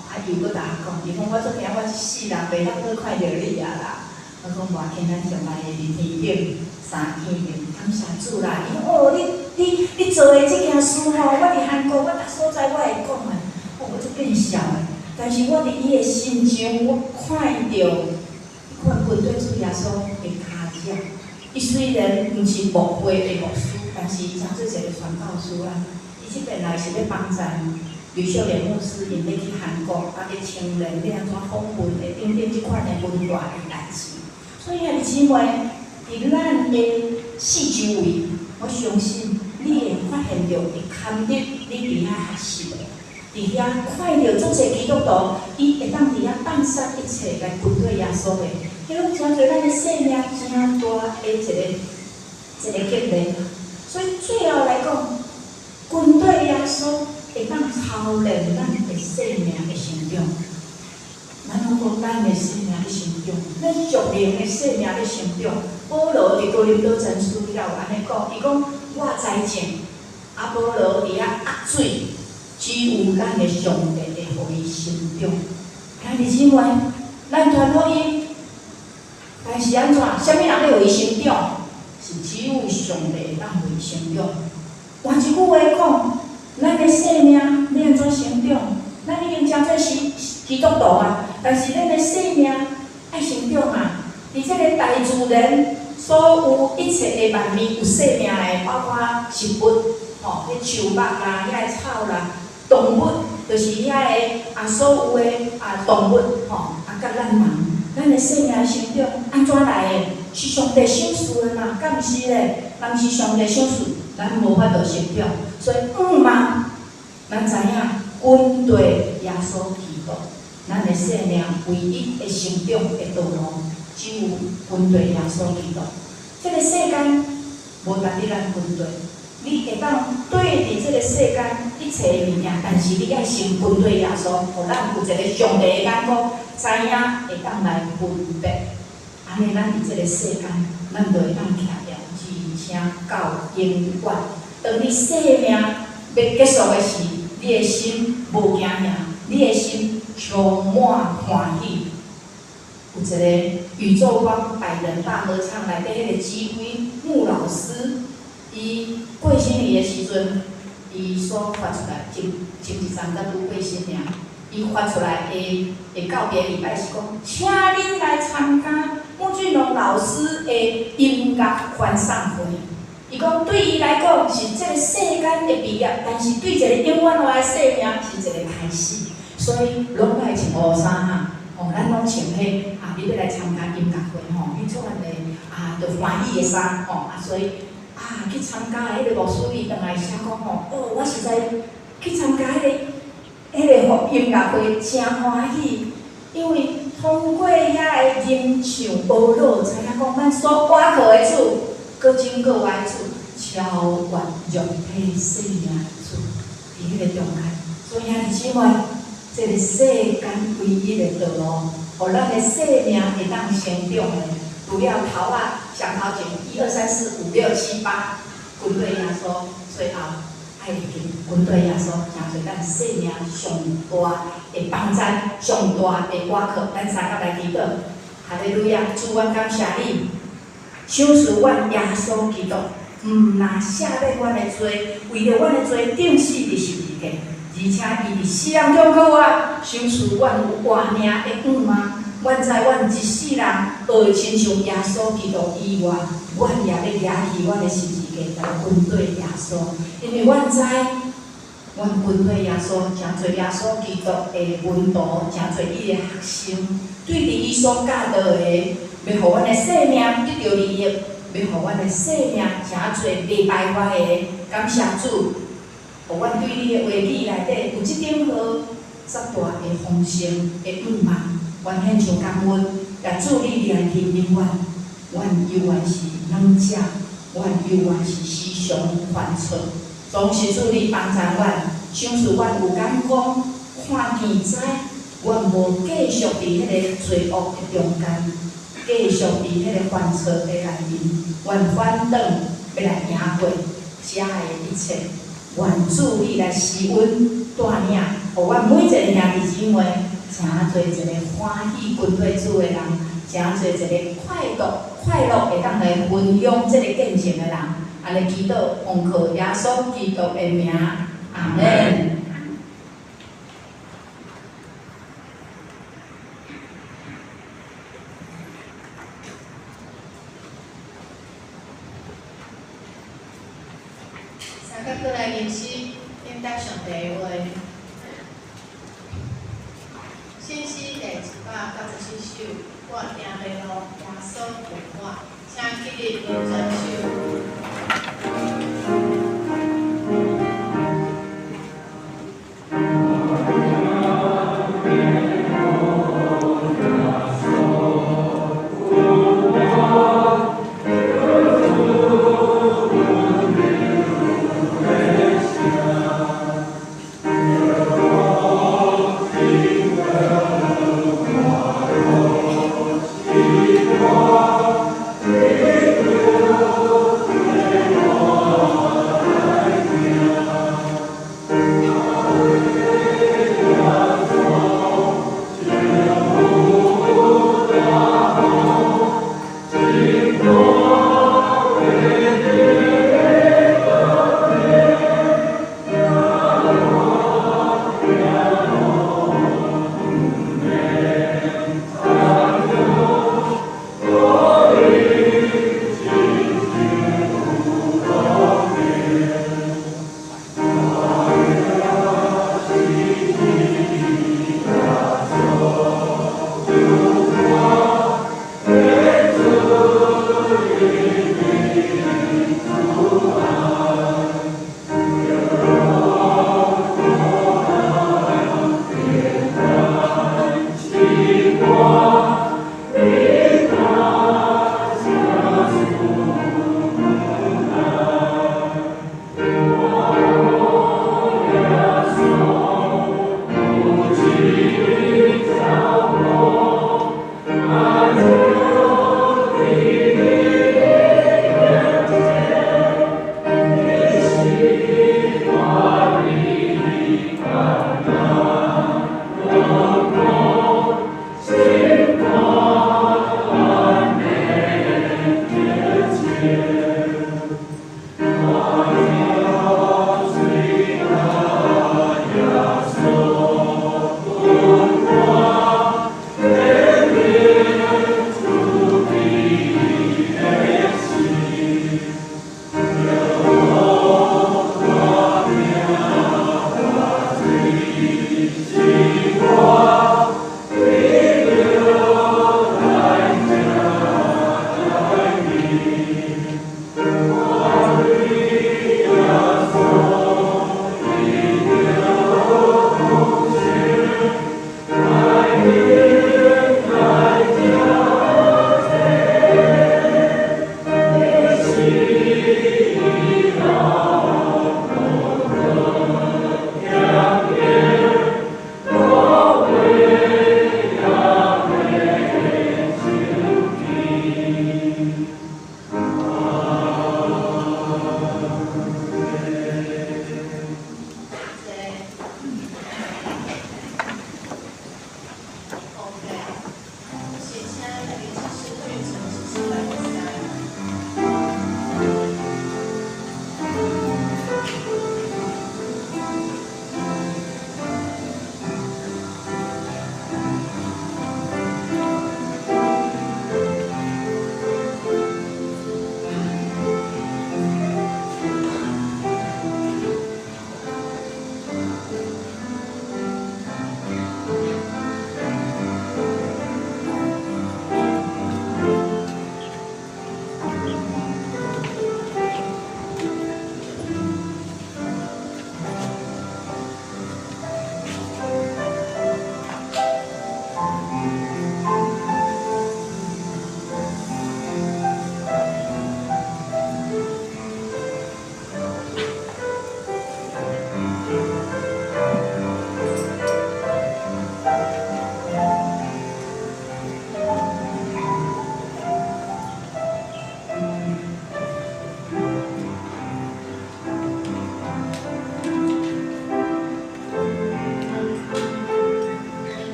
啊又閣共我講，伊講我足驚我這世人袂當閣看著你啊啦。我講無要緊，咱將來佇天頂三見面，感謝主啦。伊講哦，你做的這件事吼，我佇韓國，我逐所在我會講的，哦，我足見笑的。但是我佇伊的身上，我看著，看跟綴主耶穌的跤跡。伊雖然毋是牧會的牧師，但是伊誠做一個傳教士啊。伊這擺來是欲幫贊呂秀蓮牧師，𪜶欲去韓國，啊，欲青年欲按怎訪問的等等這款的文化的代誌。所以兄弟姊妹，佇咱的四周圍，我相信你會發現著，會堪得你佇遐學習的，佇遐看著足濟基督徒，伊會當佇遐放殺一切來跟綴耶穌的，彼攏成做咱的生命誠大的一個激勵。所以最後來講，跟綴耶穌會當操練咱的生命的成長。咱攏講咱的生命咧成長，咱屬靈的生命咧成長。保羅佇哥林多前書遐有按呢講，伊講我栽種，阿波羅佇遐壓水，只有咱的上帝會予伊成長。兄弟姊妹，咱傳福音，但是按怎？啥物人欲予伊成長？是只有上帝會當予伊成長。換一句話講，咱的生命欲按怎成長？咱已經誠做是基督徒啊，但是咱的生命愛成長啊！佇這个大自然所有一切的萬物有生命的，包括植物，吼，彼樹木啦，遐个草啦，動物，就是遐个啊，所有的啊動物，吼，啊，佮咱人，咱的生命成長按怎來的？是上帝賞賜的嘛？敢毋是咧？若毋是上帝賞賜，咱無法度成長。所以，向望咱知影，跟綴耶穌基督，咱的生命唯一會成長的道路，只有跟綴耶穌基督。這个世間無值得咱跟綴，你會當對佇這个世間一切的物件，但是你愛先跟綴耶穌，予咱有一个上帝的眼光，知影會當來分別。按呢，咱佇這个世間，咱就會當徛牢，而且到永遠。當你生命欲結束的時，你的心無驚嚇，你的心充滿歡喜。有一个宇宙光百人大合唱內底彼个指揮穆老師，伊過身去的時陣，伊所發出來前前一陣才拄過身爾，伊發出來的的告別禮拜是講，請恁來參加穆俊龍老師的音樂歡送會。伊講對伊來講是這个世間的畢業，但是對一个永遠活的生命是一個開始。所以攏愛穿烏衫哈，吼，咱攏穿彼啊，你欲來參加音樂會吼，彼種的啊，著歡喜的衫吼，啊，所以啊，去參加的彼个牧師伊轉來寫講吼，哦，我實在去參加彼个音樂會誠歡喜，因為通過遐个吟唱學樂，知影講咱所倚靠的主，閣拯救我的主，超越肉體生命的主，佇彼个中間，所以兄弟姊妹，這个世間唯一的道路，予咱的生命會當成長的，除了頭仔上頭前一二三四五六七八，跟綴耶穌，最後愛會記跟綴耶穌，成做咱生命上大的幫贊，上大的倚靠。咱三甲來祈禱，哈利路亞！主，阮感謝你，賞賜阮耶穌基督，毋但赦免阮的罪，為著阮的罪釘死佇十字架，而且伊佇死人中復活，賞賜阮有活命的向望。阮知阮一世人學親像耶穌基督以外，阮也欲舉起阮的十字架來跟綴耶穌，因為阮知，阮跟綴耶穌，成做耶穌基督的門徒，成做伊的學生，對佇伊所教導的，欲予阮的生命得著利益，欲予阮的生命誠濟袂敗壞的。感謝主，予阮對你的話語內底有這頂好遮大的豐盛的向望。阮獻上感恩，也主你來憐憫阮，阮猶原是軟弱，阮猶原是時常犯錯，總是主你幫助阮，賞賜阮有眼光，看見知，阮無繼續佇彼个罪惡的中間，繼續佇彼个犯錯的內面，阮反轉欲來贏過遮的一切。願主你來施恩帶領，予阮每一个兄弟姊妹，成做一个歡喜跟綴主的人，成做一个快樂快樂會當來分享這个見證的人。按呢祈禱，奉靠耶穌基督的名，阿們。三甲過來吟詩，聽上帝的話。先詩第194首，我行迷路，耶穌救我，請起立認真手。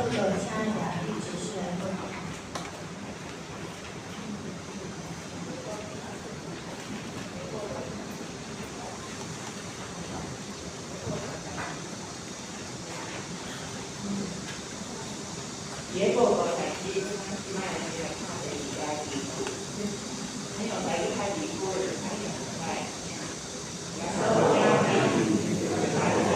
報告，請亞麗執事來報告。佇咧報告開始，咱這擺先來看第二個字句。朋友來開字句，朋友來。耶穌將臨，來過，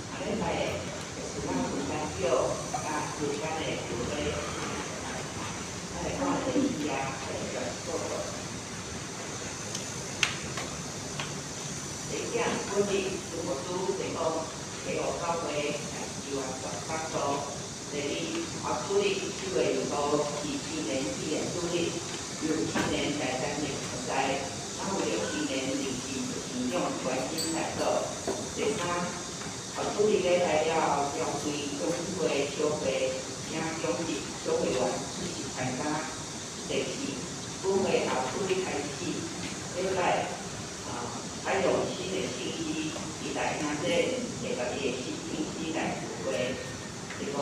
下禮拜就是咱分班表佮時間的表格。咱來看第二頁的報告。第一點，本日盧牧師提供基督教會來支援北部。第二，後主日7月2號是青年紀念主日，由青年來擔任服侍，咱為著青年臨時市長關心來做。第三，後主日禮拜了後，中會中會小會請長日小會員出席參加。第四，本會後主日開始，禮拜採用新的信息，期待兄弟會共伊的新信息來聚會。第五，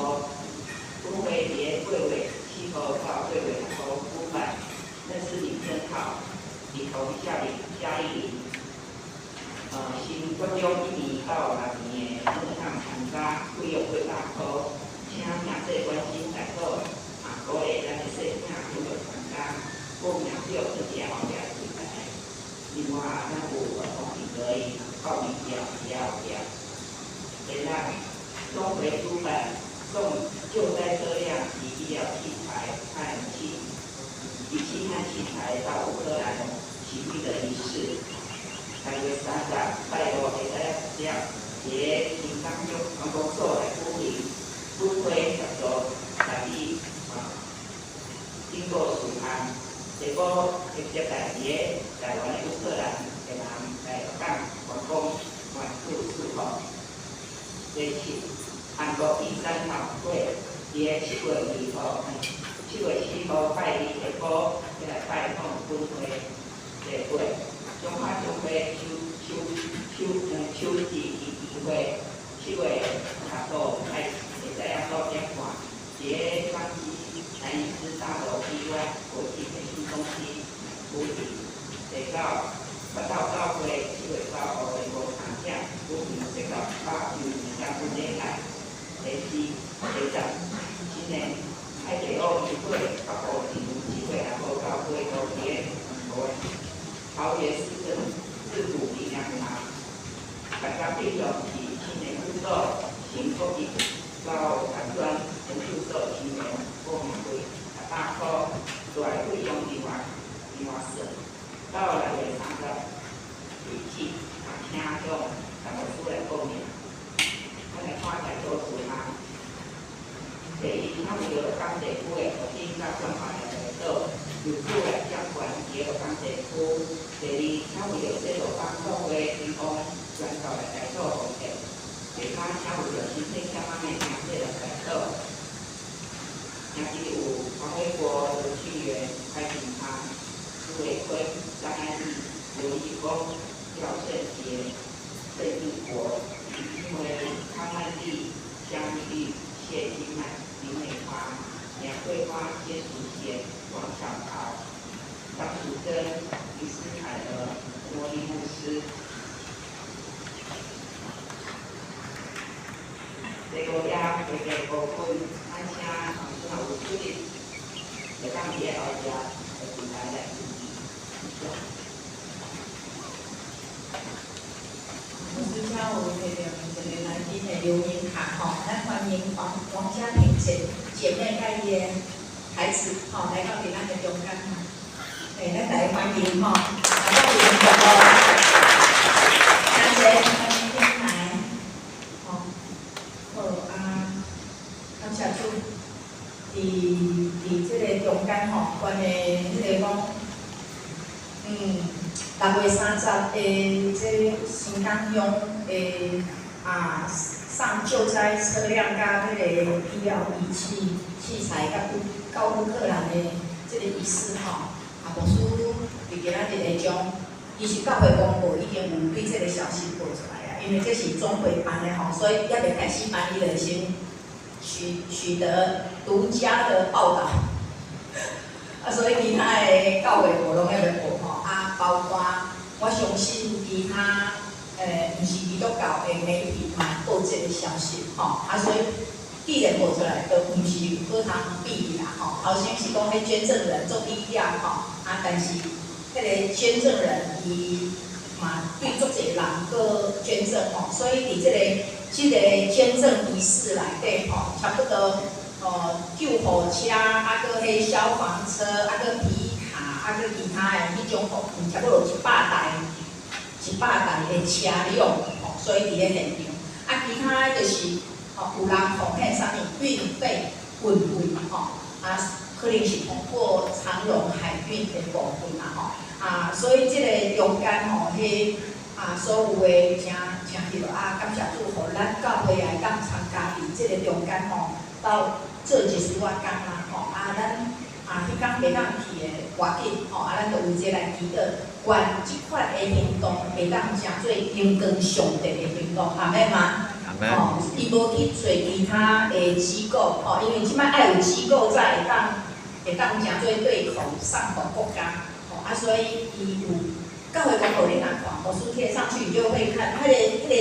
本會佇咧8月7號到8月6號舉辦認識你真好兒童夏令營。新國中1年到6年的每項參加費用800箍，請兄弟關心來做，也鼓勵咱的細囝踴躍參加，報名表佇遐後壁櫃台。另外，咱有黃品格報名表佇遐後壁。第六，總會主辦送救災車輛及醫療器材和儀器和器材到烏克蘭起運的儀式。6月30拜五下晝10點，佇咧新港鄉觀光所來舉行本會協助參與經過事項，下晡會接待佇咧台灣的烏克蘭的人來講觀光援助事項。第七，韓國玉山法會佇咧7月2號、7月7號拜二下晡來拜訪本會。第八，中華商會秋秋秋秋季基金會7月6號開始，下晝5點半，佇咧雙溪南醫師大樓 B 灣國際培訓中心舉行。第九，北斗教會7月9號下晡3點舉行這個百周年感恩禮拜。第四、第十，新年愛地奧運會北部場7月6號到8號佇咧桃園市政自古營養堂。大家費用是青年輔導、新國一到大專研究所青年報名費100箍，大費用另外算。到6月30為止，請向陳牧師來報名。咱來看代禱事項。第一，請為著鹿港地區的復興佮轉化來代禱，由主來掌權佇咧鹿港地區。第二，請為著西路幫教會興旺宣教來代禱奉獻。第三，請為著身體健康的兄弟來代禱。兄弟有黃偉國、劉慶元、蔡景堂、朱偉坤、張安義、劉義峰、廖勝杰、鄭義國、李金梅、康曼麗、江麗玉、謝金滿、林美華、梁桂花、謝淑賢、王小桃、張淑珍、李斯凱兒、羅麗牧師。第五頁會計部分，咱請若有出入，會當佇咧後壁的櫃台來登記。謝。牧師請有摕著一个來賓的留言卡吼，咱歡迎王王家平姐姐妹佮伊的孩子吼來到佇咱的中間吼，咱來歡迎吼，來到留言哦，感謝歡迎恁來，吼，好啊，感謝主，佇這个中間吼，關的彼个講，6月30的這新港鄉的啊，送救災車輛佮彼個醫療儀器器材佮到烏克蘭的這个儀式吼，啊，牧師佇今仔日會將，其實教會公報已經有對這个消息報出來啊，因為這是總會辦的吼，所以猶未開始辦，伊就先取得獨家的報導，啊，所以其他的教會報攏猶未報吼，啊，包括我相信其他毋是基督教的媒體嘛報這个消息吼，啊，所以既然報出來，就毋是好通避啦吼。頭先是講彼捐贈人足低調吼，啊，但是彼个捐贈人伊嘛對足濟人閣捐贈吼，所以佇這個捐贈儀式內底吼，差不多救護車，啊，閣彼消防車，啊，閣皮卡，啊，閣其他的彼種吼，差不多100台的車輛吼，所以佇咧現場，啊，其他的就是吼有人奉獻啥物運費、運費吼，啊，可能是通過長榮海運的部分啦吼，啊，所以這个中間吼，彼啊所有的誠誠彼落啊，感謝主，予咱教會也會當參加佇這个中間吼，到做一絲仔工啦吼，啊，咱啊彼工袂當去的無要緊吼，啊，咱就為這來祈禱，願這款的行動會當成做榮光上帝的行動，阿們嗎？吼，伊無去揣其他的機構，吼，因為這擺愛有機構才會當成做對口送予國家，吼，啊，所以伊有教會公報你若看，牧師貼上去，你就會看，彼個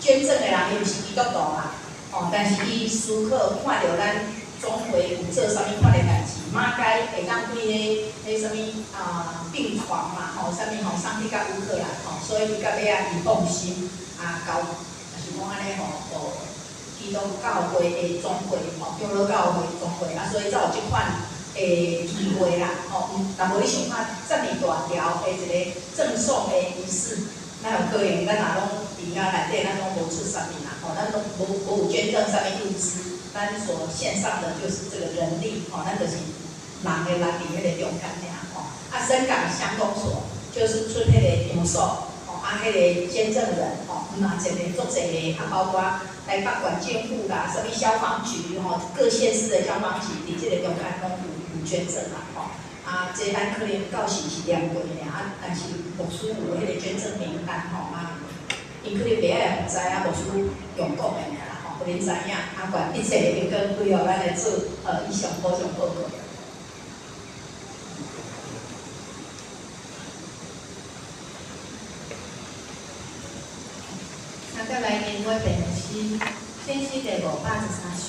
捐贈的人伊毋是基督徒啦，吼，但是伊思考看著咱總會有做啥物款的代誌，馬偕會當對彼啥物啊病床嘛，吼，啥物吼送去到烏克蘭吼，所以伊到尾仔伊放心啊，交就是講按呢吼，予基督教會的總會吼，長老教會總會啊，所以才有這款的機會啦，吼。若無你想看遮爾大條的一個贈送的儀式，哪有可能？咱若攏佇遐內底，咱攏無出啥物啦，吼，咱攏無有捐贈啥物物資。咱所獻上的就是這個人力，吼，咱就是人的力佇彼个中間爾，吼。啊，深港鄉公所就是出彼个場所，吼，啊，彼个捐贈人，吼，嘛一个足濟個，啊，包括台北縣政府啦，啥物消防局，吼，各縣市的消防局佇這個中間攏有捐贈啦，吼。啊，這咱可能到時是念過爾，啊，但是牧師有彼個捐贈名單，吼，啊，𪜶可能袂愛予知影，牧師用講的爾啦。予恁知影，啊，願一切的榮光歸予咱的主，以上補充報告。三節來念我便詩，先詩第513首，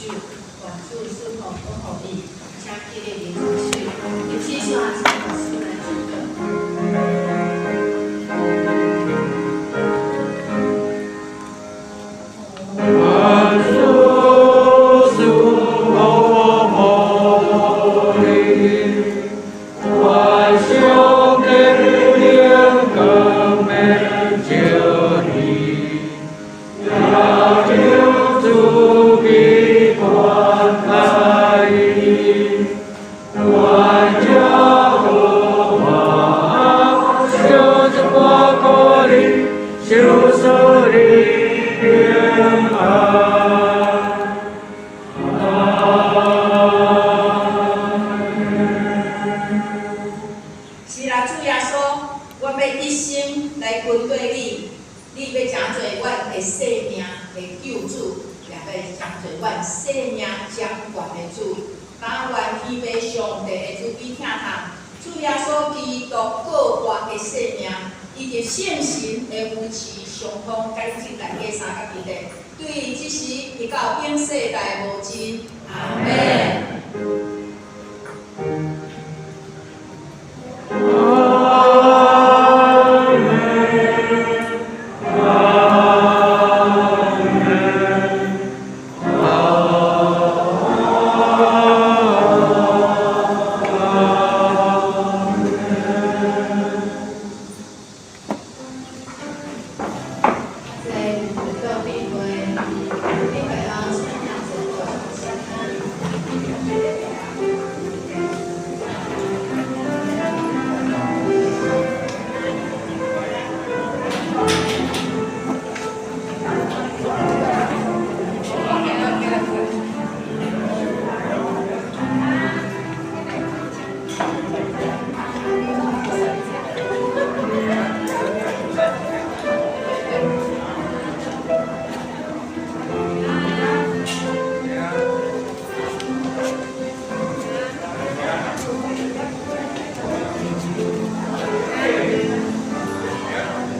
願主賜福保護伊，請起立領受，入詩煞請牧師來主禱。是啦，主耶穌，我欲一心來跟綴你，你欲成做阮的生命的救主，也欲成做阮生命掌權的主。但願天父上帝的慈悲疼痛，主耶穌基督過活的生命，以及聖神的扶持相通，解釋大家三甲彼得，對這時直到永世代無盡。阿們。